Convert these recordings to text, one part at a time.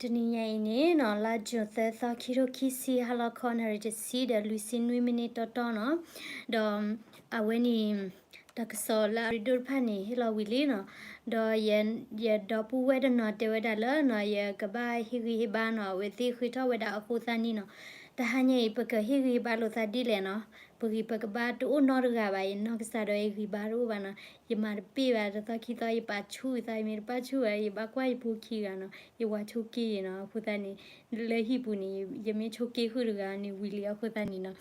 တနံၤညါအံၤန့ၣ်နီၤ လါ June သၢသီ ခံထိခံဆံ ဟါလီၤခီနၣ်ရံၣ်တဆံဒီးလွံၢ်ဆံနွံမံးနံးတီတီနီၤ, ဒီးအဝဲန့ၣ် တၢ်ကစီၣ်လၢအရ့ဒိၣ်တဖၣ်န့ၣ် ဟ့ၣ်လီၤဝံၤလံနီၤ, ဒီးယ ယဒီပုၢ်ဝဲၢ်တနီၤတဲဝဲဒၣ်လၢနီၤ ယကဘၣ်ဟ့ၣ်ဂံၢ်ဟ့ၣ်ဘါနီၤ အဝဲသ့ၣ်ဃ့ထီၣ်ဝဲဒၣ်အဃိသတးန့ၣ်နီၤ, တဟါညါအံၤ ပကဟ့ၣ်ဂံၢ်ဟ့ၣ်ဘါလိာ်သးဒ်လဲၣ်နီၤ, ပဂံၢ်ပကဘါတအိၣ်နီတဂၤဘၣ်, ယနီၢ်ကစၢ်ဒီးယဂံၢ်ဘါတအိၣ်ဘၣ်နီၤ, ယမၤတပ့ၢ်ဘၣ် တသီခံသီ ယပာ်ဆူၣ်သး ယမ့ၢ်တပာ်ဆူၣ်ဘၣ် ယဘၣ်ကွၢ်ယဖိခံဂၤနီၤ, ယဝၤဆိက့ယနီၤ, အဃိသတးန့ၣ် လၢဟံၣ်ပူၤန့ၣ် ယမ့ၢ်ဆိက့ဃုာ်တဂၤန့ၣ်ဝံၤလံအဃိသတးန့ၣ်နီ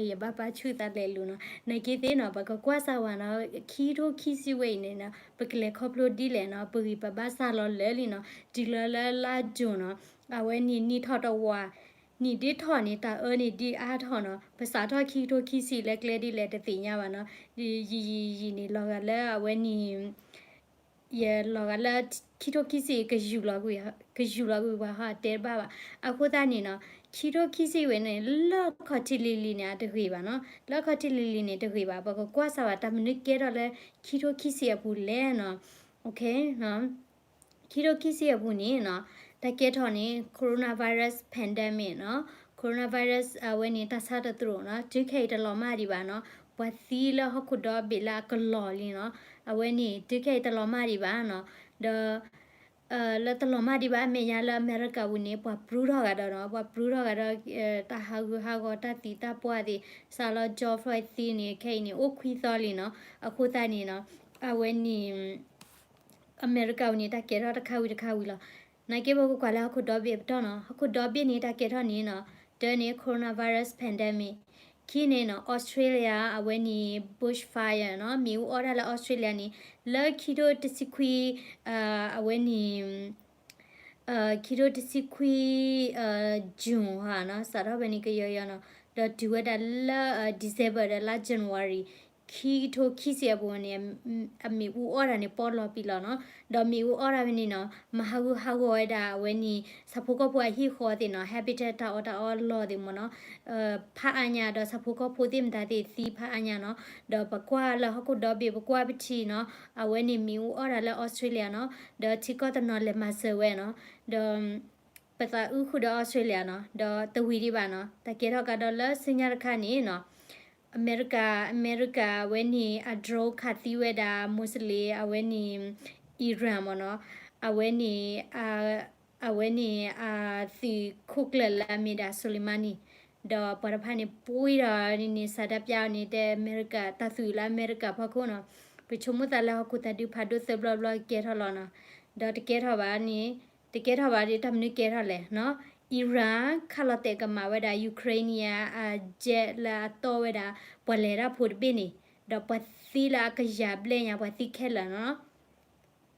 ၤ, ယဘၣ်ပာ်ဆူၣ်သးလဲၤလိၤနီၤ, နာ်က့သ့ၣ်နီၤ ပကကွၢ်စၢ်ဝဲနီၤ, ခံထိခံဆံဝဲအံၤန့ၣ်နီၤ ပကလဲၤခီဖျိဒ်လဲၣ်နီၤ, ပဂံၢ်ပဘါစၢ်လီၤလၢာ်လံနီၤ, တုၤလီၤလၢလါ June နီၤ, အဝဲန့ၣ်နံၣ်ထီၣ်တဝာ် နံၣ်ဒ့ထီၣ်န့ၣ် တၢ်အၢန့ၣ်ဒ့အါထီၣ်နီၤ, ပစးထီၣ်ခံကထိခံဆံလၢကျဲဒ်လဲၣ်တသ့ၣ်ညါဘၣ်နီၤ, ယံာ်ယံာ်ယံာ်န့ၣ် လီၤဂာ်လၢအဝဲန့ၣ် ယလီၤဂာ်လၢ ခံကထိခံဆံ ကယူၤလီၤကွံာ်ပှၤဟီတဲတဘၣ်ဘၣ်, အဃိသတးန့ၣ်နီၤ, ခံကထိခံဆံဝဲန့ၣ် လၢခီၣ်ထံးလံၤလံၤန့ၣ် အတဂ့ၤဘၣ်နီၤ, လၢခီၣ်ထံးလံၤလံၤန့ၣ်တဂ့ၤဘၣ်, ပကကွၢ်စၢ်ဘၣ် တၢ်မနုၤကဲထီၣ်လၢ ခံကထိခံဆံအပူၤလဲၣ်နီၤ, ခံကထိခံဆံအပူၤန့ၣ်နီၤ, တၢ်ကဲထီၣ်န့ၣ် coronavirus pandemic နီၤ, coronavirus အဝဲန့ၣ် တၢ်ဆါတသရိာ်နီၤ, တုၤခဲအံၤတလီၤမၢ်ဒံးဘၣ်နီၤ, ပှၤသံလၢဟီၣ်ခိၣ်ဒီဘ့ၣ်လၢအကလီၢ်လံနီၤ, အဝဲန့ၣ် တုၤခဲအံၤတလီၤမၢ်ဒံးဘၣ်နီၤ, ဒီး လၢတလီၤမၢ်ဒံးဘၣ် အမဲာ်ညါလၢအမဲရကၤပူၤန့ၣ် ပှၤပြူထီၣ်ဂၤဒီးနီၤ, ပှၤပြူထီၣ်ဂၤဒီး တၢ်ဟးဂူာ်ဟးဂီၤ တၢ်သံတၢ်ပှၢ်သ့ၣ် စးလီၤ George Floyd သံန့ၣ် ခဲအံၤန့ၣ် အိၣ်ခွံသီလံနီၤ, အဃိသတးန့ၣ်နီၤ, အဝဲန့ၣ် အမဲရကၤပူၤန့ၣ် တၢ်ကဲထီၣ်တခါဝံၤတခါဝံၤလီၤ. နာ်က့ ပကကွၢ်လၢဟီၣ်ခိၣ်ဒီဘ့ၣ်ပတီၢ်နီၤ, ဟီၣ်ခိၣ်ဒီဘ့ၣ်န့ၣ် တၢ်ကဲထီၣ်န့ၣ်နီၤ, တၢန့ၣ် coronavirus pandemic, ခံန့ၣ်နီၤ Australia အဝဲန့ၣ် bushfire နီၤ, မ့ၣ်အူအီၣ်တၢ်လၢ Australia န့ၣ် လၢခံထိတဆံခွံ အဝဲန့ၣ် ခံထိတဆံခွံ June ဟါနီၤ, စးထီၣ်ဖဲန့ၣ်ကယီယီနီၤ, ဒီးတုၤဝဲဒၣ်လၢ December ဒီးလါ January ခံကထိခံဆံအပူၤန့ၣ် အမ့ၣ်အူအီၣ်တၢ်န့ၣ် ပီၣ်လီၤပံလီၤနီၤ, ဒီးမ့ၣ်အူအီၣ်တၢ်ဖဲန့ၣ်နီၤ မၤဟးဂူာ်ဟးဂီၤဝဲဒၣ် အဝဲန့ၣ် ဆၣ်ဖိကီၢ်ဖိအဟံၣ်ဃီသ့ၣ်နီၤ, habitat တၢ်အီၣ်တၢ်အီလီၢ်သ့ၣ်မ့ၢ်နီၤ, ဖးအါညါဒီး ဆၣ်ဖိကီၢ်ဖိသ့ၣ်မတၤသ့ၣ်သံဖးအါညါနီၤ, ဒီးပကွၢ်လၢဟီၣ်ခိၣ်ဒီဘ့ၣ် ပကွၢ်ပထံၣ်နီၤ, အဝဲန့ၣ်မ့ၣ်အူအီၣ်တၢ်လၢ Australia နီၤ, ဒီးထံကီၢ်တနီၤလဲၤမၤစၢၤဝဲနီၤ, ဒီး ပသးအုးဃုာ်ဒီး Australia နီၤ, ဒီးတဝံၤဒံးဘၣ်နီၤ, တၢ်ကဲထီၣ်ကဒီးလၢဆူညါတခါန့ၣ်နီၤ, အမဲရကၤ အမဲရကၤဝဲန့ၣ် အ drone ခးသံဝဲဒၣ် Muslim အဝဲန့ၣ် Iran မ့ၢ်နီၤ, အဝဲန့ၣ် အဝဲန့ၣ် အသုးခိၣ်ကျၢၢ်လၢအမ့ၢ်ဒၣ် Soleimani ဒီးပှၤတဖၣ်န့ၣ် ပှံၢ်ဒီးန့ၣ် ဆန္ဒပြ န့ၣ် တဲအမဲရကၤ တၢ်သုးလၢအမဲရကၤဖီခိၣ်နီၤ, ပဆိကမိၣ်သးလၢဟီၣ်ခိၣ်သးဒုဖးဒိၣ်သၢဘျီဘျီကဲထီၣ်လီၤနီၤ, ဒီးတကဲထီၣ်ဘၣ်န့ၣ် တကဲထီၣ်ဘၣ်ဒီး တၢ်မနုၤကဲထီၣ်လဲၣ်နီၤ, Iran ခးလီၤတဲာ်ကမၣ်ဝဲဒၣ် Ukraine အ jet လၢအတီၢ်ဝဲဒၣ် ပှၤလဲၤတၢ်ဖိတဘ့ၣ်န့ၣ်, ဒီးပှၤသံလၢအကယၤဘျဲၣ်ညါ ပှၤသံခဲလၢာ်နီၤ,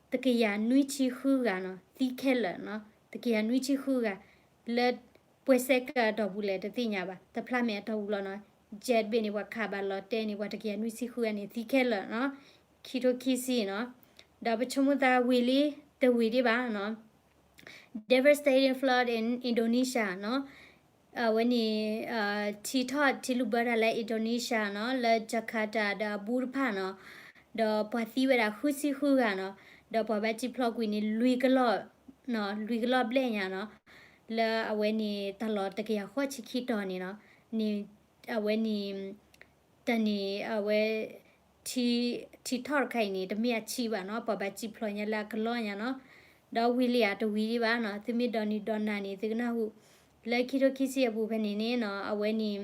တကယၤနွံဆံဃုဂၤနီၤ, သံခဲလၢာ်နီၤ, တကယၤနွံဆံဃုဂၤ, လၢပှဲၤစဲကၢၤအတီၢ်ပူၤလဲၣ်တသ့ၣ်ညါဘၣ်, တဖျါမဲာ်အတီၢ်ပူၤလီၤနီၤ, jet ဘ့ၣ်န့ၣ် ပှၤခးဘၣ်လီၤတဲာ်န့ၣ် ပှၤတကယၤနွံဆံဃုဂၤန့ၣ် သံခဲလၢာ်နီၤ, ခံထိခံဆံနီၤ, ဒီးပဆိကမိၣ်သးဝံၤလံ တဝံၤဒံးဘၣ်နီၤ, devastating flood in Indonesia နီၤ, အဝဲန့ၣ် ထံထီၣ်ထံလူၢ်ဘၢတၢ်လၢ Indonesia နီၤ, လၢ Jakarta ဒီးအဘူးတဖၣ်နီၤ, ဒီးပှၤသံဝဲဒၣ်ဃုဆံဃုဂၤနီၤ, ဒီးပှၤဘၣ်စံၣ်ဖျိးကွံာ်န့ၣ် လွံၢ်ကလီၢ်, လွံၢ်ကလီၢ်ဘျဲၣ်ညါနီၤ, လၢအဝဲန့ၣ်တၢ်လီၢ်တကယၤဃိးဆံခံတီၤန့ၣ်နီၤ, န့ၣ် အဝဲန့ၣ် တၢ်န့ၣ် အဝဲ ထံ ထံထီၣ်တခါအံၤန့ၣ် တမ့ၢ်အဆံးဘၣ်နီၤ, ပှၤဘၣ်စံၣ်ဖျိးညါလၢအကလီၢ်ညါနီၤ, ဒီးဝံၤလံဧါ တဝံၤဒံးဘၣ်နီၤ, သုမ့ၢ်ဒိးနံၤဒိးနၤန့ၣ် သုကနၢ်ဟူ, လၢခံထိခံဆံအပူၤဖဲန့ၣ်န့ၣ်နီၤ, အဝဲန့ၣ်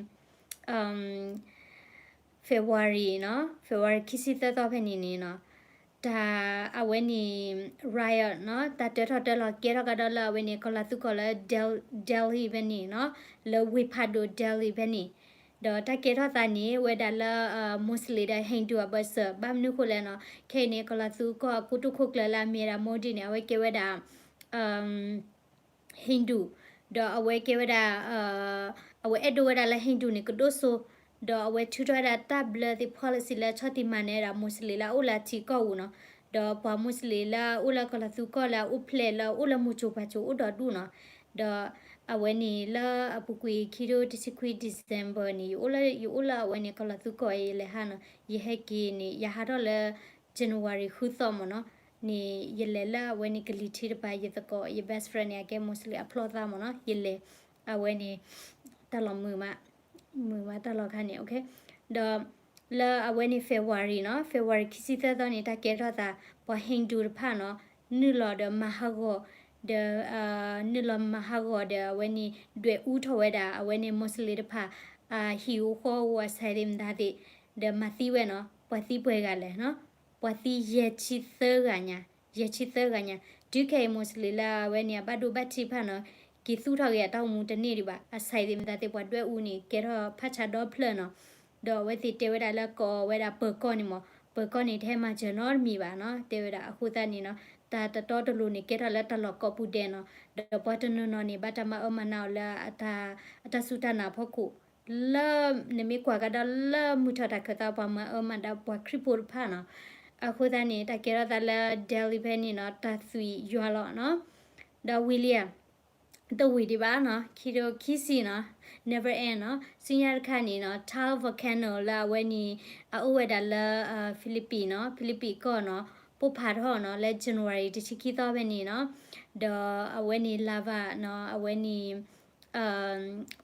February နီၤ, February ခံဆံသၢသီဖဲန့ၣ်န့ၣ်နီၤ, တၢ်အဝဲန့ၣ် riot နီၤ, တၢ်တၢထီၣ်တၢလီၤကဲထီၣ်ကဒီးလၢအဝဲန့ၣ် ကီၤလၤသူကီၢ်လၢ Del- Delhi ဖဲန့ၣ်နီၤ, လၢဝ့ၢ်ဖးဒိၣ် Delhi ဖဲန့ၣ်, ဒီးတၢ်ကဲထီၣ်သးန့ၣ် ဝဲဒၣ်လၢ Muslim ဒီး Hindu အဘၢၣ်စၢၤ, ဘၣ်မနုၤဃိလဲၣ်နီၤ, ခဲအံၤန့ၣ် ကီၤလၤသူကီၢ်အကိတိာ်ခိၣ်ကျၢၢ်လၢအမ့ၢ်ဝဲဒၣ် Modi န့ၣ် အဝဲကဲဝဲဒၣ် Hindu, ဒီးအဝဲကဲဝဲဒၣ် အဝဲအဲၣ်ဒိးဝဲဒၣ်လၢ Hindu န့ၣ် ကဒိၣ်စိ, ဒီးအဝဲထုးထီၣ်ဝဲဒၣ်တၢ်ဘျၢသ့ၣ် policy လၢဆီၣ်တံၢ်မၤနၢၤဝဲဒၣ် Muslim လၢအအိၣ်လၢအထံကီၢ်ပူၤနီၤ, ဒီးပှၤ Muslim လၢအအိၣ်လၢကီၤလၤသူကီၢ်လၢအအိၣ်ဖျဲၣ်လၢအအိၣ်လၢမူစိၤပှၤစိၤအိၣ်ဒီးဒူၣ်နီၤ, ဒီးအဝဲန့ၣ်လၢအပူၤကွံာ်ခံထိတဆံခွံ December န့ၣ် ယအိၣ်လၢ ယအိၣ်လၢအဝဲန့ၣ် ကီၤလၤသူကီၢ်အံၤ ယလဲၤဟးနီၤ, ယဟဲက့ၤန့ၣ် ယဟးထီၣ်လၢ January ဃုသီမ့ၢ်နီၤ, န့ၣ် ယလဲၤလၢအဝဲန့ၣ်ကလံၤထံးတပၤ ယသကိး ယ best friend န့ၣ် အကဲ Muslim အဖျီသးမ့ၢ်နီၤ ယလဲၤ အဝဲန့ၣ် တၢ်လီၢ်မုာ်မး မုာ်မးတၢ်လီၢ်ခါန့ၣ် ဒီး လၢအဝဲန့ၣ် February နီၤ February ခံဆံသၢသီန့ၣ် တၢ်ကဲထီၣ်သး ပှၤ Hindu တဖၣ်နီၤ နုာ်လီၤဒီးမၤဟးဂီၤ ဒီး နုာ်လီၤမၤဟးဂီၤဒီးအဝဲန့ၣ် ဒွဲၣ်အူထီၣ်ဝဲဒၣ် အဝဲန့ၣ် Muslim တဖၣ် ဟံၣ်ဧိၤဃီဧိၤ အစၢၤသ့ၣ်မတၤသ့ၣ် ဒီးမၤသံဝဲနီၤ ပှၤသံပှဲၤဂၤလဲၣ်နီၤ ပှၤသံယဲၢ်ဆံသၢဂၤညါ ယဲၢ်ဆံသၢဂၤညါ တုၤခဲအံၤ Muslim လၢအဝဲန့ၣ် အဘၣ်ဒိဘၣ်ထံးတဖၣ်နီၤ က့ၤသူၣ်ထီၣ်က့ၤအတၢ်အိၣ်မူတန့ၢ်ဒံးဘၣ် အစၢၤသ့ၣ်မတၤသ့ၣ် ပှၤဒွဲၣ်အူန့ၣ် ကဲထီၣ်ဖးဆါဒီဖျၢၣ်နီၤ ဒီးအဝဲသ့ၣ်တဲဝဲဒၣ်လၢကိးဝဲဒၣ်ပၢၤကီၢ်န့ၣ်မ့ၢ် ပၢၤကီၢ်န့ၣ် တဟဲမၤစၢၤနီတမံၤဘၣ်နီၤ တဲဝဲဒၣ်အဃိသတးန့ၣ်နီၤ တၢ်တတီတလိၤန့ၣ် ကဲထီၣ်လၢတၢ်လီၢ်ကိးပူၤဒဲးနီၤ ဒီးပှၤတနီၤနီၤန့ၣ် ဘၣ်တၢ်မၤအၢမၤနးအီၤလၢ အတၢ်စူၢ်တၢ်နာ်အဖီခိၣ် လၢ နမ့ၢ်ကွၢ်ကဒီးလၢမုၢ်ထီၣ်တၢ်ခၢၣ်သး ပှၤမၤအၢမၤနးပှၤခရံာ်ဖိတဖၣ်နီၤ အဃိသတးန့ၣ် တၢ်ကဲထီၣ်သးလၢ Delhi ဖဲန့ၣ်နီၤ တၢ်သွံၣ်ယွၤလီၤနီၤ ဒီးဝံၤလံဧါ တဝံၤဒံးဘၣ်နီၤ ခံထိခံဆံနီၤ never end နီၤ ဆူညါတခါန့ၣ်နီၤ Taal volcano လၢအဝဲန့ၣ် အအိၣ်ဝဲဒၣ်လၢ Philippine နီၤ Philippine ကီၢ်နီၤ ပိၢ်ဖးထီၣ်နီၤ လၢ January တဆံခံသီဖဲန့ၣ်နီၤ ဒီးအဝဲန့ၣ် lava နီၤ အဝဲန့ၣ်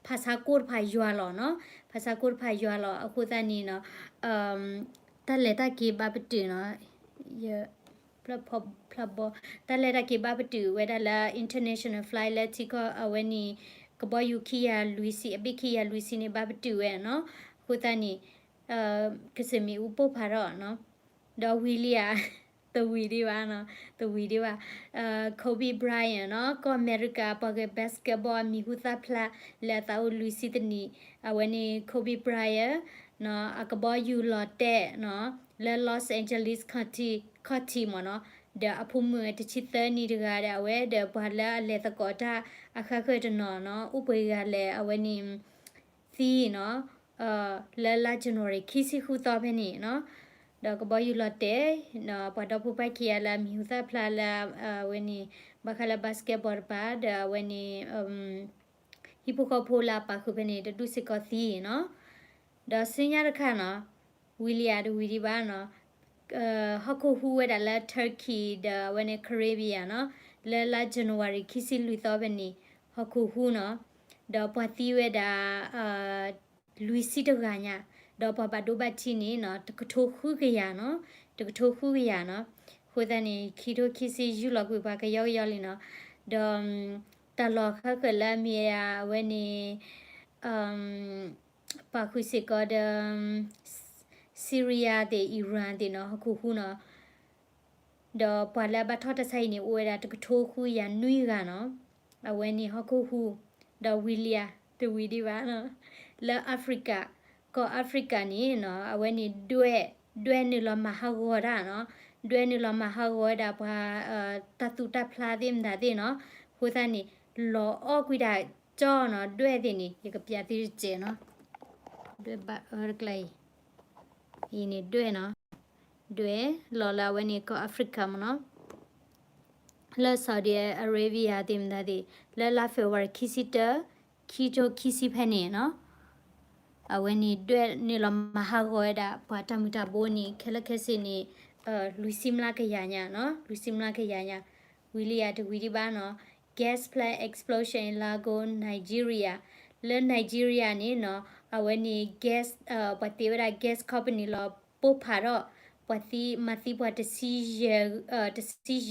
ဖးဆါကိၢ်တဖၣ်ယွၤလီၤနီၤ ဖးဆါကိၢ်တဖၣ်ယွၤလီၤ အဃိသတးန့ၣ်နီၤ တၢ်လဲၤတၢ်က့ၤဘၣ်ပတုာ်နီၤ ဖျၢၣ်ဘီ တၢ်လဲၤတၢ်က့ၤဘၣ်ပတုာ်ဝဲဒၣ်လၢ international flight လၢထံကီၢ်အဝဲန့ၣ် ကဘီယူၤခံကယၤလွံၢ်ဆံ အဘ့ၣ်ခံကယၤလွံၢ်ဆံန့ၣ် ဘၣ်ပတုာ်ဝဲနီၤ အဃိသတးန့ၣ် ကစၢၢ်မ့ၣ်အူပိၢ်ဖးထီၣ်နီၤ ဒီးဝံၤလံဧါ တဝံၤဒံးဘၣ်နီၤ တဝံၤဒံးဘၣ် Kobe Bryant နီၤ ကီၢ်အမဲရကၤ ပှၤဂဲၤ basketball အမံၤဟူသၣ်ဖျါ လၢအသးအိၣ်လွံၢ်ဆံတနံၣ် အဝဲန့ၣ် Kobe Bryant နီၤ အကဘီယူၤလီၤတဲာ်နီၤ လၢ Los Angeles County ခီၣ်ထံးမ့ၢ်နီၤ ဒီးအဖိမုၣ်တဆံသၢနံၣ်တဂၤဒီး အဝဲဒီးပှၤလၢအလဲၤသကိးတၢ်အဃၣ်ဃၢၤတနီၤနီၤ အိၣ်ပှဲၤဂၤလဲၣ် အဝဲန့ၣ် သံနီၤ လၢလါ January ခံဆံဃုသီဖဲန့ၣ်နီၤ ဒီးကဘီယူၤလီၤတဲာ် ပှၤဒီဖိပၢ်ခံဂၤလၢအမံၤဟူသၣ်ဖျါလၢ အဝဲန့ၣ် ဘၣ်ဃးလၢ basketball တပၤ ဒီးအဝဲန့ၣ် ဟံၣ်ဖိဃီဖိလၢအပာ်ဃုာ်ဖဲန့ၣ် တဒူၣ်စ့ၢ်ကီးသံနီၤ ဒီးဆူညါတခါနီၤ ဝံၤလံဧါ တဝံၤဒံးဘၣ်နီၤ ဟီၣ်ခိၣ်ဟူဝဲဒၣ်လၢ Turkey ဒီးအဝဲန့ၣ် Caribbean နီၤ လၢလါ January ခံဆံလွံၢ်သီဖဲန့ၣ် ဟီၣ်ခိၣ်ဟူနီၤ ဒီးပှၤသံဝဲဒၣ် လွံၢ်ဆံတဂၤညါ ဒီးပှၤဘၣ်ဒိဘၣ်ထံးန့ၣ်နီၤ တကထိဃုကယၤနီၤ တကထိဃုကယၤနီၤ အဃိသတးန့ၣ် ခံထိခံဆံယူၢ်လီၤကွံာ်ပှၤကယီကယီလံနီၤ ဒီး တၢ်လီၢ်ဃၣ်ဃၢၤလၢအမ့ၢ်ဝဲဒၣ်အဝဲန့ၣ် ပာ်ဃုာ်စ့ၢ်ကီးဒီး Syria သ့ၣ် Iran သ့ၣ်နီၤ ဟီၣ်ခိၣ်ဟူနီၤ ဒီးပှၤလၢအဘၣ်ထီၣ်တၢ်ဆါဟံၣ်န့ၣ် အိၣ်ဝဲဒၣ်တကထိဃုကယၤနွံဂၤနီၤ အဝဲန့ၣ်ဟီၣ်ခိၣ်ဟူ ဒီးဝံၤလံဧါ တဝံၤဒံးဘၣ်နီၤ လၢ Africa ကီၢ် Africa န့ၣ်နီၤ အဝဲန့ၣ်ဒွဲၣ် ဒွဲၣ်နုာ်လီၤမၤဟးဂီၤတၢ်နီၤ ဒွဲၣ်နုာ်လီၤမၤဟးဂီၤဝဲဒၣ်ပှၤ တၢ်သူၣ်တၢ်ဖျါသ့ၣ်မတၤသ့ၣ်နီၤ အဃိသတးန့ၣ် လီၤအီၣ်ကွံာ်တၢ်ကၠီနီၤ ဒွဲၣ်သ့ၣ်န့ၣ် ယကပျးသုတစဲးနီၤ ဒွဲၣ်ဘၣ်အၢတကျါအံၤ အံၤန့ၣ်ဒွဲၣ်နီၤ ဒွဲၣ်လီၤလၢအဝဲန့ၣ်ကီၢ် Africa မ့ၢ်နီၤ လၢ Saudi Arabia သ့ၣ်မတၤသ့ၣ် လၢလါ February ခံဆံတၢ ခံကထိခံဆံဖဲန့ၣ်နီၤ အဝဲန့ၣ်ဒွဲၣ်နုာ်လီၤမၤဟးဂီၤဝဲဒၣ် ပှၤတၢ်မုၢ်တၢ်ဘိန့ၣ် ခဲလၢာ်ခဲဆ့န့ၣ် လွံၢ်ဆံမျးကယၤညါနီၤ လွံၢ်ဆံမျးကယၤညါ ဝံၤလံဧါ တဝံၤဒံးဘၣ်နီၤ gas plant explosion in Lagos, Nigeria လၢ Nigeria န့ၣ်နီၤ အဝဲန့ၣ် gas ပှၤတ့ဝဲဒၣ် gas company လီၤ ပိၢ်ဖးထီၣ် ပှၤသံ မၤသံပှၤ တဆံယဲၢ်ဂၤ ဒီး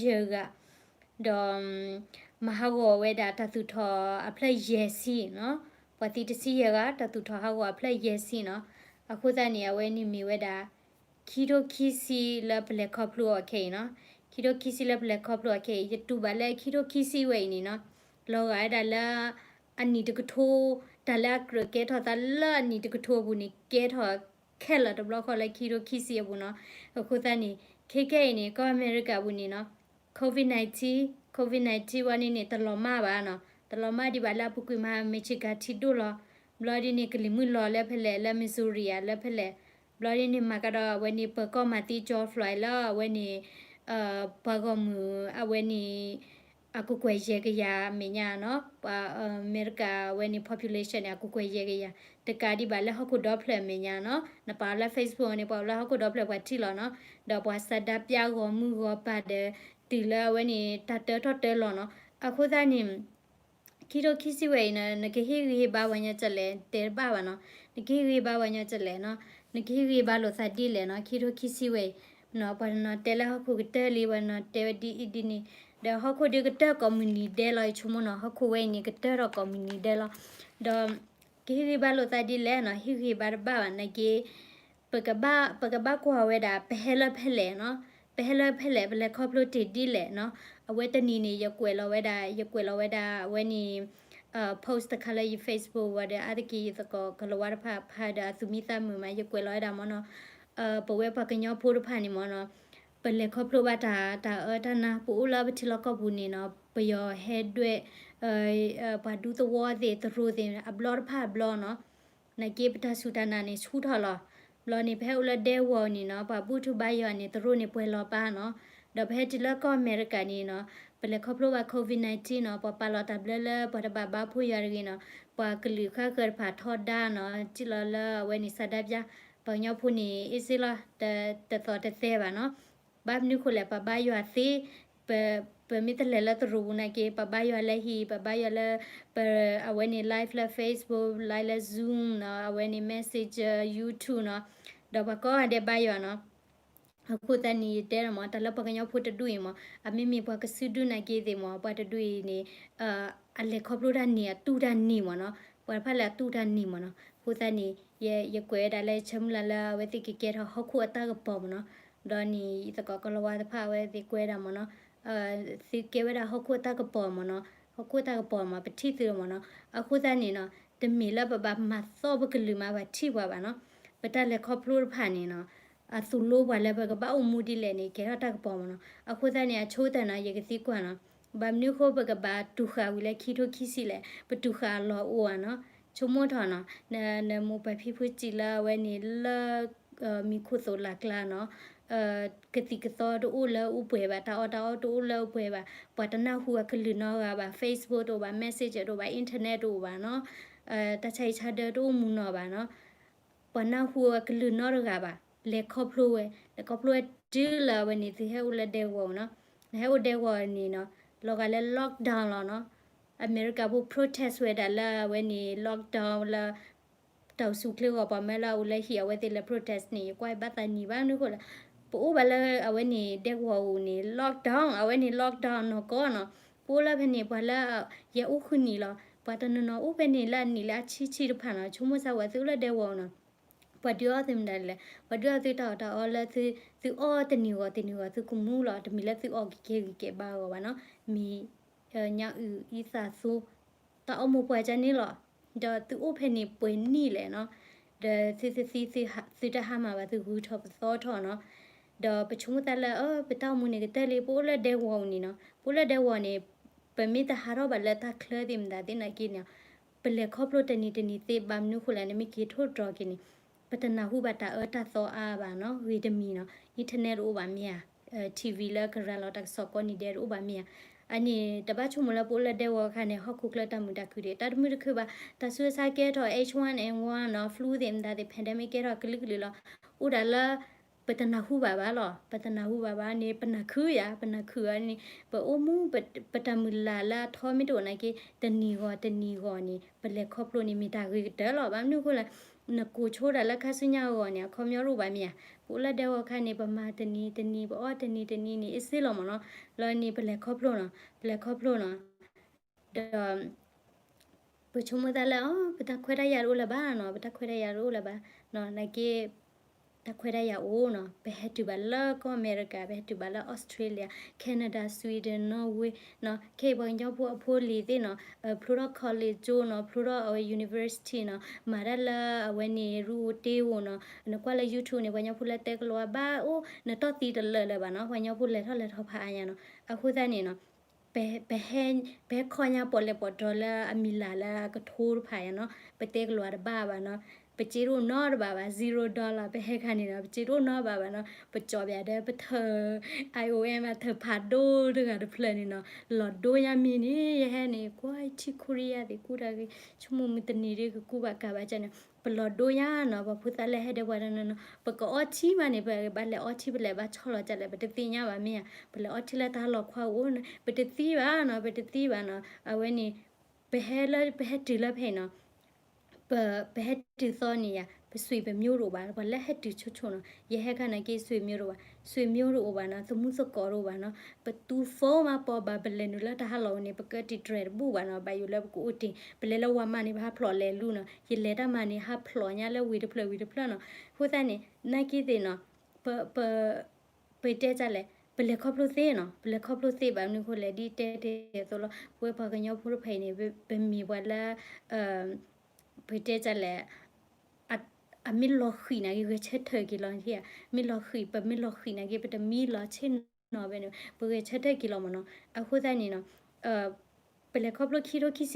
မၤဟးဂီၤဝဲဒၣ်တၢ်သူၣ်ထီၣ်အဖျၢၣ်ယဲၢ်ဆံနီၤ, ပှၤသံတဆံယဲၢ်ဂၤ တၢ်သူၣ်ထီၣ်ဟးဂီၤအဖျၢၣ်ယဲၢ်ဆံနီၤ, အဃိသတးန့ၣ် အဝဲန့ၣ်မ့ၢ်ဝဲဒၣ် ခံထိခံဆံလၢပလဲၤခီဖျိအီၤခဲအံၤနီၤ, ခံထိခံဆံလၢပလဲၤခီဖျိအီၤခဲအံၤ ယတူၢ်ဘၣ်လၢခံထိခံဆံဝဲအံၤန့ၣ်နီၤ, လီၤဂာ်ဝဲဒၣ်လၢ အနံၣ်တကထိ, တၢ်လၢအကြၢးကဲထီၣ်သးလၢအနံၣ်တကထိအပူၤန့ၣ် ကဲထီၣ် ခဲလၢာ်တဘျီဃီလၢခံထိခံဆံအပူၤနီၤ, အဃိသတးန့ၣ် ခဲခဲအံၤန့ၣ် ကီၢ်အမဲရကၤပူၤန့ၣ်နီၤ, COVID nineteen, COVID nineteen ဝဲန့ၣ်န့ၣ် တလီၤမၢ်ဘၣ်နီၤ, တလီၤမၢ်ဒံးဘၣ်လၢအပူၤကွံာ်မဟါ Michigan ထံဒိၣ်လီၤ, ဘျီဒ်န့ၣ် ကလံၤမုၢ်လီၤလၢဖဲလဲၣ် လၢ Missouri ဧါ လၢဖဲလဲၣ်, ဘျီဒ်န့ၣ် မၤကဒီးအဝဲန့ၣ် ပၢၤကီၢ်မၤသံ George Floyd လၢအဝဲန့ၣ် ပှၤဂီၢ်မုၢ်အဝဲန့ၣ် အကကွဲၢ်ယဲၢ်ကယၤအမဲာ်ညါနီၤ, ပှၤအမဲရကၤဝဲန့ၣ် population န့ၣ် အကကွဲၢ်ယဲၢ်ကယၤ, တကးဒံးဘၣ်လၢဟီၣ်ခိၣ်ဒီဖျၢၣ်အမဲာ်ညါနီၤ, နပာ်အီၤလၢ Facebook န့ၣ် ပှၤလၢဟီၣ်ခိၣ်ဒီဖျၢၣ်ပှၤထံၣ်လီၤနီၤ, ဒီးပှၤဆန္ဒပြဂီၢ်မုၢ်ဂီၢ်ပၤဒီး တုၤလၢအဝဲန့ၣ် တၢ်တၢထီၣ်တၢလီၤနီၤ, အဃိသတးန့ၣ် ခံထိခံဆံဝဲအံၤနီၤ နကဟ့ၣ်ဂံၢ်ဟ့ၣ်ဘါပှၤကညီကလဲၣ် တဲတဘၣ်ဘၣ်နီၤ, နကဟ့ၣ်ဂံၢ်ဟ့ၣ်ဘါပှၤကညီကလဲၣ်နီၤ, နကဟ့ၣ်ဂံၢ်ဟ့ၣ်ဘါလိာ်သးဒ်လဲၣ်နီၤ, ခံထိခံဆံဝဲအံၤနီၤ ပှၤတနီၤတဲလၢဟီၣ်ခိၣ်ကတၢၢ်လံ ပှၤတနီၤတဲဝဲဒ်အံၤဒ်န့ၣ်, ဒီးဟီၣ်ခိၣ်ဒီးကတၢၢ်ကိးမုၢ်နံၤဒဲးလီၤ ယဆိကမိၣ်နီၤ, ဟီၣ်ခိၣ်ဝဲအံၤန့ၣ် ကတၢၢ်ထီၣ်ကိးမုၢ်နံၤဒဲးလီၤ, ဒီး ကဟ့ၣ်ဂံၢ်ဘါလိာ်သးဒ်လဲၣ်နီၤ, ဟ့ၣ်ဂံၢ်ဟ့ၣ်ဘါတဘၣ်ဘၣ်နာ်က့ ပကဘၣ် ပကဘၣ်ကွၢ်ဝဲဒၣ် ပဟဲလၢဖဲလဲၣ်နီၤ, ပဟဲလၢဖဲလဲၣ် ပလဲၤခီဖျိတ့ၢ်ဒ်လဲၣ်နီၤ, အဝဲတနံၤန့ၣ် ယကွဲးလီၤဝဲဒၣ် ယကွဲးလီၤဝဲဒၣ်အဝဲန့ၣ် post တခါလၢယ Facebook ဝံၤဒီး အါတက့ၢ်ယသကိးကလၤဝါတဖၣ်ဖးဒီးအသူၣ်မံသးမုာ်မး ယကွဲးလီၤဝဲဒၣ်မ့ၢ်နီၤ, ပဝဲပှၤကညီဖိတဖၣ်န့ၣ်မ့ၢ်နီၤ, ပလဲၤခီဖျိဘၣ်တၢ် တၢ်အၢတၢ်နါ ပအိၣ်လၢပထံလီၢ်ကီၢ်ပူၤန့ၣ်နီၤ, ပယီၤဟဲဒွဲၣ် ပှၤဒူသဝီသ့ၣ် တရူးသ့ၣ် အဘျီတဖၣ်အဘျီနီၤ, နာ်က့ပတၢ်စူၢ်တၢ်နာ်န့ၣ် ဆူၣ်ထီၣ်လီၤ. ဘျီန့ၣ် ပဟဲအိၣ်လၢဒဲကဝီၤန့ၣ်နီၤ, ပှၤဘူၣ်ထူဘါယွၤန့ၣ် တရူးန့ၣ်ပှဲၤလီၤပာ်နီၤ, ဒီးပဟဲတုၤလၢကီၢ်အမဲရကၤန့ၣ်နီၤ, ပလဲၤခီဖျိဘၣ် COVID nineteen နီၤ, ပှၤပာ်လီၤတၢ်ဘျၢလၢပှၤတဘၣ်ဘါဖိယွၤတဂ့ၤနီၤ, ပှၤကလုာ်ဃါဃၢၤတဖၣ်ထီဒါနီၤ, ထံၣ်လီၤလၢအဝဲန့ၣ် ဆန္ဒပြ, ပှၤကညီဖိန့ၣ် အ့ၣ်စ့လီၤ, တသီၣ်တသဲဘၣ်နီၤ, ဘၣ်မနုၤဃိလဲၣ် ပှၤဘါယွၤသ့ ပ ပမ့ၢ်တလဲၤလၢတရူးပူၤနာ်က့ ပှၤဘါယွၤလၢဟံၣ် ပှၤဘါယွၤလၢ ပ အဝဲန့ၣ် live လၢ Facebook, live လၢ Zoom နီၤ, အဝဲန့ၣ် Messenger, YouTube နီၤ, ဒီးပှၤကိးဂၤဒဲးဘါယွၤနီၤ, အဃိသတးန့ၣ် ယတဲမ့ၢ် တၢ်လၢပှၤကညီဖိတဒူၣ်အံၤမ့ၢ် အမ့မ့ၢ်ပှၤကစုဒုနာ်က့သ့ၣ်မ့ၢ် ပှၤတဒူၣ်အံၤန့ၣ် အလဲၤခီဖျိတၢ်န့ၢ် အတူၢ်တၢ်န့ၢ်မ့ၢ်နီၤ, ပှၤတဖၣ်လၢအတူၢ်တၢ်န့ၢ်မ့ၢ်နီၤ, အဃိသတးန့ၣ် ယ ယကွဲးဝဲဒၣ်လၢဆၢမုၢ်လၢ်လၢအဝဲသ့ၣ်ကကဲထီၣ်ဟီၣ်ခိၣ်အတၢ်ကပီၤမ့ၢ်နီၤ, ဒီးန့ၣ် ယသကိးကလၤဝါတဖၣ်အဝဲသ့ၣ်ကွဲးဒၣ်မ့ၢ်နီၤ, သုကဲဝဲဒၣ်ဟီၣ်ခိၣ်အတၢ်ကပီၤမ့ၢ်နီၤ, ဟီၣ်ခိၣ်အတၢ်ကပီၤမ့ၢ် ပထံၣ်သုမ့ၢ်နီၤ, အဃိသတးန့ၣ်နီၤ တမ့ၢ်လၢပဘၣ်မၤသီၣ်ပကလုာ်မး ပှၤထံၣ်ပှၤဘၣ်နီၤ, ပတၢ်လဲၤခီဖျိတဖၣ်န့ၣ်နီၤ အသိၣ်လိပှၤလၢပကဘၣ်အိၣ်မူဒ်လဲၣ်န့ၣ် ကဲထီၣ်တၢ်ကပီၤမ့ၢ်နီၤ, အဃိသတးန့ၣ် အဆိကတၢၢ်နီၤ ယကသံကွၢ်နီၤ, ဘၣ်မနုၤအဃိပကဘၣ်တူၢ်ဃာ်ဝံၤလၢခံထိခံဆံလဲၣ်, ပတူၢ်ဃာ်အလီၢ်အိၣ်ဧါနီၤ, ဆိကမိၣ်ထီၣ်နီၤ, နမိၢ်ပၢ်ဖံဖုစံးလၢအဝဲန့ၣ်လၢ မံၤခိၣ်သိးလၢ်ကျါနီၤ, ကသံၣ်ကသီတအိၣ်လၢအပှဲၤဘၣ်, တၢ်အီၣ်တၢ်အီတအိၣ်လၢအပှဲၤဘၣ်, ပှၤတနၢ်ဟူအကလုၢ်နီတဂၤဘၣ်, Facebook တအိၣ်ဘၣ်, Messenger တအိၣ်ဘၣ်, Internet တအိၣ်ဘၣ်နီၤ, တၢ်ဆါဟံၣ်ဆါဒၢတအိၣ်မူနီၤဘၣ်နီၤ, ပှၤနၢ်ဟူအကလုၢ်နီတဂၤဘၣ်, လဲၤခီဖျိဝဲ, လဲၤခီဖျိဝဲတုၤလၢအဝဲန့ၣ် သုဟဲအိၣ်လၢဒဲကဝီၤနီၤ, နဟဲအိၣ်ဒဲကဝီၤန့ၣ်နီၤ, လီၤဂာ်လၢ lockdown လီၤနီၤ, အမဲရကၤဖိ protest ဝဲဒၣ်လၢအဝဲန့ၣ် lockdown လၢ တၢ်အိၣ်ဆူၣ်ချ့ဂီၤပှၤမၢလၢအအိၣ်လၢဟံၣ်အဝဲသ့ၣ်လဲၤ protest န့ၣ် ယကွၢ်ဘၣ်သးနံၤဘၣ်မနုၤဃိလဲၣ်, ပအိၣ်ဘၣ်လၢအဝဲန့ၣ်ဒဲကဝီၤအအိၣ်န့ၣ် lockdown အဝဲန့ၣ် lockdown နီၢ်ကီၢ်နီၤ, ပအိၣ်လၢဖဲန့ၣ် ပှၤလၢယဲၢ်အိၣ်ဃုနံၣ်လီၤ, ပှၤတနီၤနီၤအိၣ်ဖဲန့ၣ်လၢအနံၣ်လၢအဆံဆံတဖၣ်နီၤ, ဆိကမိၣ်စၢ်ဝဲသုအိၣ်လၢဒဲကဝီၤနီၤ, ပှၤဒုးအီၣ်သုမတၤလဲၣ်, ပှၤဒုးအီၣ်သုတၢ်အီၣ်တၢ်အီလၢ သုအီၣ်တနံၤဂီၤတနံၤဂီၤ သုကမူလီၤ, တမ့ၢ်လၢသုအီၣ်ကကဲဂံၢ်ကဲဘါအဂီၢ်ဘၣ်နီၤ, မ့ၢ် ညၣ်အုၣ်အံသၣ်သိ တၢ်အီၣ်မိၢ်ပှၢ်ကန့ၣ်လီၤ, ဒီးသုအိၣ်ဖဲန့ၣ်ပှဲၤနံၣ်လဲၣ်နီၤ, ဒီးသုတသံ သုတဟါမၢ်ဘၣ် သုဂုၤထီၣ်ပသီထီၣ်နီၤ, ဒီးပဆိကမိၣ်သးလၢ အၢ ပတၢ်အိၣ်မူန့ၣ်ကတၢၢ်လံ, ပအိၣ်လၢဒဲကဝီၤအအိၣ်န့ၣ်နီၤ, ပအိၣ်လၢဒဲကဝီၤန့ၣ် ပမ့ၢ်တဟးထီၣ်ဘၣ်လၢတၢ်ချၢသ့ၣ်မတၤသ့ၣ်နာ်က့န့ၣ် ပလဲၤခီဖျိတနံၤတနံၤသ့ ဘၣ်မနုၤဃိလဲၣ် နမ့ၢ်က့ၤထိၣ်တြီၤက့ၤန့ၣ် ပတနၢ်ဟူဘၣ်တၢ်အၢတၢ်သီအါဘၣ်နီၤ, ဂ့ၤတမံၤနီၤ, internet တအိၣ်ဘၣ်မ့ၢ်ဧါ, TV လၢကရၤလီၤတၢ်ကစီၣ်ကိးနံၤဒဲးတအိၣ်ဘၣ်မ့ၢ်ဧါ, အန့ၣ် တဘၣ်ဆိကမိၣ်လၢပအိၣ်လၢဒဲကဝီၤအခါန့ၣ် ဟီၣ်ခိၣ်ချၢတၢ်မုာ်တၢ်ခုၣ်ဒံး တၢ်တမုာ်တခုၣ်ဘၣ်, တၢ်ဆူးတၢ်ဆါကဲထီၣ် H one N one နီၤ, flu သ့ၣ်မတၤသ့ၣ် pandemic ကဲထီၣ်ကလုာ်ကလုာ်လီၤ, အိၣ်ဒၣ်လၢ ပတနၢ်ဟူဘၣ်ဘၣ်လီၤ, ပတနၢ်ဟူဘၣ်ဘၣ်န့ၣ် ပနၢ်ခုဧါ, ပနၢ်ခုဧါန့ၣ် ပအိၣ်မူ ပတၢ်မုၢ်လၢ်လၢအထီမ့ၢ်တအိၣ်နာ်က့ တနံၤဂီၤတနံၤဂီၤန့ၣ် ပလဲၤခီဖျိန့ၣ် မ့ၢ်တၢ်ဂ့ၤကတၢၢ်လီၤ, ဘၣ်မနုၤအဃိလဲၣ်, နကိးဆိဒၣ်လၢခါဆူညါအဂီၢ်န့ၣ် အခီပညီတအိၣ်ဘၣ်မ့ၢ်ဧါ, ပအိၣ်လၢဒဲကဝီၤအခါန့ၣ် ပမၤတနံၤတနံၤ ပအီၣ်တနံၤတနံၤန့ၣ် အ့ၣ်စ့လီၤမ့ၢ်နီၤ, လီၤန့ၣ် ပလဲၤခီဖျိနီၤ, ပလဲၤခီဖျိနီၤ ဒီး ပဆိကမိၣ်သးလၢ အ ပတၢ်ခွဲးတၢ်ယာ်တအိၣ်လၢၤဘၣ်နီၤ, ပတၢ်ခွဲးတၢ်ယာ်တအိၣ်လၢၤဘၣ်နီၤ, နာ်က့ တၢ်ခွဲးတၢ်ယာ်အိၣ်နီၤ, ပဟဲတုၤဘၣ်လၢကီၢ်အမဲရကၤ, ပဟဲတုၤဘၣ်လၢ Australia, Canada, Sweden, Norway နီၤ, ခဲအံၤပှၤကညီဖိအဖိလံၤသ့ၣ်နီၤ, ဖျိထီၣ် college ကၠိနီၤ, ဖျိထီၣ်အဝဲ university နီၤ, မၤတၢ်လၢအဝဲန့ၣ် ရူအိၣ်တ့အိၣ်နီၤ, နကွၢ်လၢ YouTube န့ၣ် ပှၤကညီဖိလၢတဲကလီၤဘၣ်အိၣ် နတီၢ်သံတလၢာ်လၢၤဘၣ်နီၤ, ပှၤကညီဖိလဲၤထီၣ်လဲၤထီၣ်ဖးအါညါနီၤ, အဃိသတးန့ၣ်နီၤ ပ ပဟဲခီညါပီၣ်လဲၣ်ပီၣ်တီၤလၢအမံၤလၢ်လၢအကထိတဖၣ်ယါနီၤ, ပတဲကလီၤတဘၣ်ဘၣ်နီၤ, ပစ့တအိၣ်နီတဘ့ၣ်ဘၣ်, zero dollar ပဟဲခါန့ၣ်နီၤ, ပစ့တအိၣ်နီဘ့ၣ်ဘၣ်နီၤ, ပကၠီၣ်ဘၣ်ဒီးပထၢၣ် I O M အထၢၣ်ဖးဒိၣ်တဂၤတဖျၢၣ်န့ၣ်နီၤ, လီၤဒိယါမံၤန့ၣ် ယဟဲန့ၣ် ကွၢ်ထံခူရံယါသ့ၣ်ကူတၢ်ဂ့ၤ, ဆိကမိၣ်မုၢ်တနံၤဒ်ကကူဘၣ်ကးဘၣ်ကန့ၣ်, ပလီၤဒိယါနီၤ, ပှၤဖိသၣ်လၢဟဲဒဲးပှၤတနီၤနီၤ, ပကအီထံမးန့ၣ် ပဘၣ်လဲၤအီထံ ပလဲၤဘၣ်ဆီလီၤကလဲၣ် ပတသ့ၣ်ညါဘၣ်မ့ၢ်ဧါ, ပလဲၤအီထံလၢတၢ်လီၢ်ခွါအိၣ်န့ၣ် ပတသံဘၣ်နီၤ, ပတသံဘၣ်နီၤ, အဝဲန့ၣ် ပဟဲလၢ ပဟဲတုၤလၢဖဲအံၤနီၤ, ပ ပဟဲတုၤသီန့ၣ်ယါ ပဆွေမျိုးတအိၣ်ဘၣ်, ပှၤလၢဟဲတုၤဆိဆိနီၤ, ယဟဲခါန့ၣ်က့ ဆွေမျိုးတအိၣ်ဘၣ်, ဆွေမျိုးတအိၣ်ဘၣ်နီၤ, သမူသကိးတအိၣ်ဘၣ်နီၤ, ပသူ phone မးပိာ်ဘၣ်, ပလဲၤနုာ်လၢတၢ်ဟးလီၢ်ဝဲန့ၣ် ပကတံာ်တြဲၤတဘူၣ်ဘၣ်နီၤ, ဘၣ်ယိၣ်လၢပကအိၣ်တ့ၢ်, ပလဲၤလၢဝၤမးန့ၣ် ပဟးဖျိးလဲၤလူနီၤ, ယလဲၤတၢ်မၤန့ၣ် ဟးဖျိးညါလၢဝ့ၢ်တဖျၢၣ်ဝ့ၢ်တဖျၢၣ်နီၤ, အဃိသတးန့ၣ် နာ်က့သ့ၣ်နီၤ, ပ ပ ပတဲတၢ်လဲၣ်, ပလဲၤခီဖျိသ့နီၤ, ပလဲၤခီဖျိသ့ဘၣ်မနုၤအဃိလဲၣ်, ဒ်တဲတ့ၢ်အသိးလီၤ, ပဝဲပှၤကညီဖိတဖၣ်အံၤန့ၣ် ပမ့ၢ်ပှၤလၢ ပတဲတၢ်လဲၣ်, အ အမ့ၢ်လီၤဃံၤနာ်က့ ဂဲၤဆၢထၢၣ်က့ၤလီၤ, မ့ၢ်လီၤဃံၤ ပမ့ၢ်လီၤဃံၤနာ်က့ ပတမံလီၤဆ့ၣ်နီၤဘၣ်န့ၣ် ပဂဲၤဆၢထၢၣ်က့ၤလီၤမ့ၢ်နီၤ, အဃိသတးန့ၣ်နီၤ, ပလဲၤခီဖျိခံထိခံဆံ